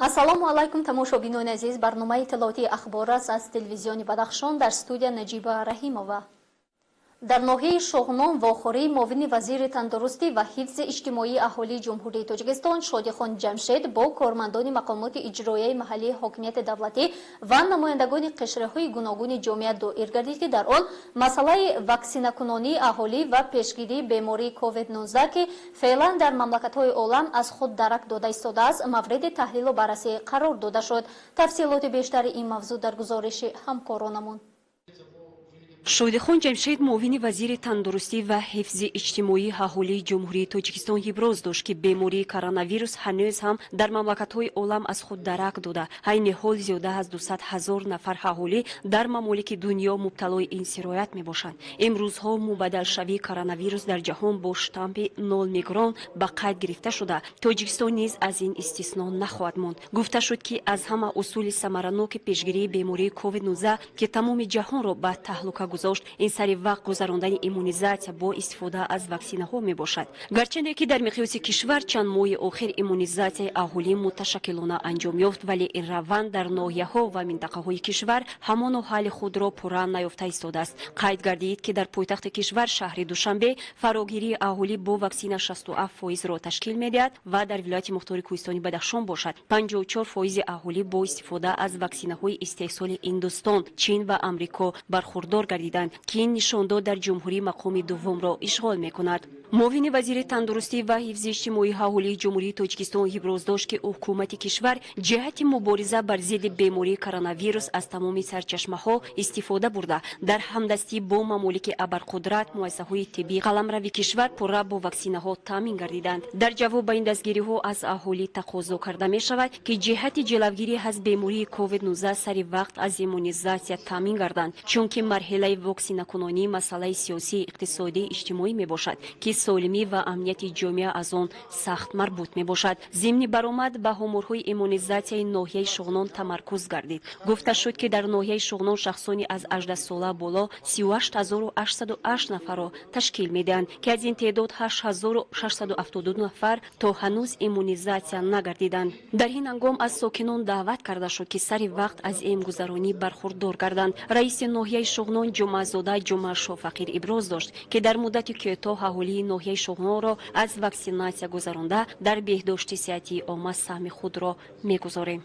Ассалому алайкум, тамошобинони азиз. Барномаи иттилоотии «Ахбор» аст аз телевизиони Бадахшон. Дар студия Наҷиба Раҳимова. Дар ноҳияи Шоғнон вохӯрии муовини вазири тандурустӣ ва ҳифзи иҷтимоии аҳолии Ҷумҳурии Тоҷикистон Шодихон Ҷамшед бо кормандони мақомоти иҷроияи маҳаллии ҳокимияти давлатӣ ва намояндагони қишрҳои гуногуни ҷомеа доир гардид, ки дар он масъалаи ваксинакунонии аҳолӣ ва пешгирии бемории COVID-19, ки феълан дар мамлакатҳои олам аз худ дарак дода истодааст, мавриди таҳлилу баррасӣ қарор дода шуд. Тафсилоти бештари ин мавзӯъ дар гузориши ҳамкоронамон. Шодихон Ҷамшед, муовини вазири тандурустӣ ва ҳифзи иҷтимоии аҳолии Ҷумҳурии Тоҷикистон, иброз дошт, ки бемории коронавирус ҳанӯз ҳам дар мамлакатҳои олам аз худ дарак дода, айни ҳол зиёда аз 200 000 нафар аҳолӣ дар мамолики дунё мубталои ин сироят мебошанд. Имрӯзҳо мубаддалшавии коронавирус дар ҷаҳон бо штампи омикрон ба қайд гирифта шуда, Тоҷикистон низ аз ин истисно нахоҳад монд. Гуфта шуд, ки аз ҳама усули самараноки пешгирии бемории COVID-19, ки тамоми ҷаҳонро ба таҳлука гузошт, ин сари вақт гузарондани иммунизатсия бо истифода аз ваксинаҳо мебошад. Гарчанде ки дар миқёси кишвар чанд моҳи охир иммунизатсияи аҳолӣ муташаккилона анҷом ёфт, вале ин раванд дар ноҳияҳо ва минтақаҳои кишвар ҳамоно ҳалли худро пурра наёфта истодааст. Қайд гардид, ки дар пойтахти кишвар, шаҳри Душанбе, фарогирии аҳолӣ бо ваксина 67 фоизро ташкил медиҳад ва дар вилояти мухтори Кӯҳистони Бадахшон бошад, 54 фоизи аҳолӣ бо истифода аз ваксинаҳои истеҳсоли Ҳиндустон, Чин ва Амрико бархурдор гардиданд, ки ин нишондод дар ҷумҳурӣ мақоми дуввумро ишғол мекунад. Муовини вазири тандурустӣ ва ҳифзи иҷтимоии аҳолии Ҷумҳурии Тоҷикистон иброз дошт, ки ҳукумати кишвар ҷиҳати мубориза бар зидди бемории коронавирус аз тамоми сарчашмаҳо истифода бурда, дар ҳамдастӣ бо мамолики абарқудрат муассисаҳои тиббии қаламрави кишвар пурра бо ваксинаҳо таъмин гардиданд. Дар ҷавоб ба ин дастгириҳо аз аҳолӣ тақозо карда мешавад, ки ҷиҳати ҷилавгирӣ аз бемории COVID-19 сари вақт аз иммунизатсия таъмин гарданд, чунки марҳилаи воксинакунонӣ масъалаи сиёсӣ, иқтисодӣ, иҷтимоӣ мебошад, ки солимӣ ва амнияти ҷомеа аз он сахт марбут мебошад. Зимни баромад ба оморҳои иммунизатсияи ноҳияи Шуғнон тамаркуз гардид. Гуфта шуд, ки дар ноҳияи Шуғнон шахсони аз 18 сола боло 38 808 нафарро ташкил медиҳанд, ки аз ин теъдод 8672 нафар то ҳанӯз иммунизатсия нагардиданд. Дар ин ҳангом аз сокинон даъват карда шуд, ки сари вақт аз эмгузаронӣ бархурдор гарданд. Раиси ноҳияи Шуғнон Ҷумъазода Ҷумъашофақир иброз дошт, ки дар муддати кӯтоҳ аҳолии ноҳияи Шуғнонро аз ваксинатсия гузаронда, дар беҳдошти сиҳатии омма саҳми худро мегузорем.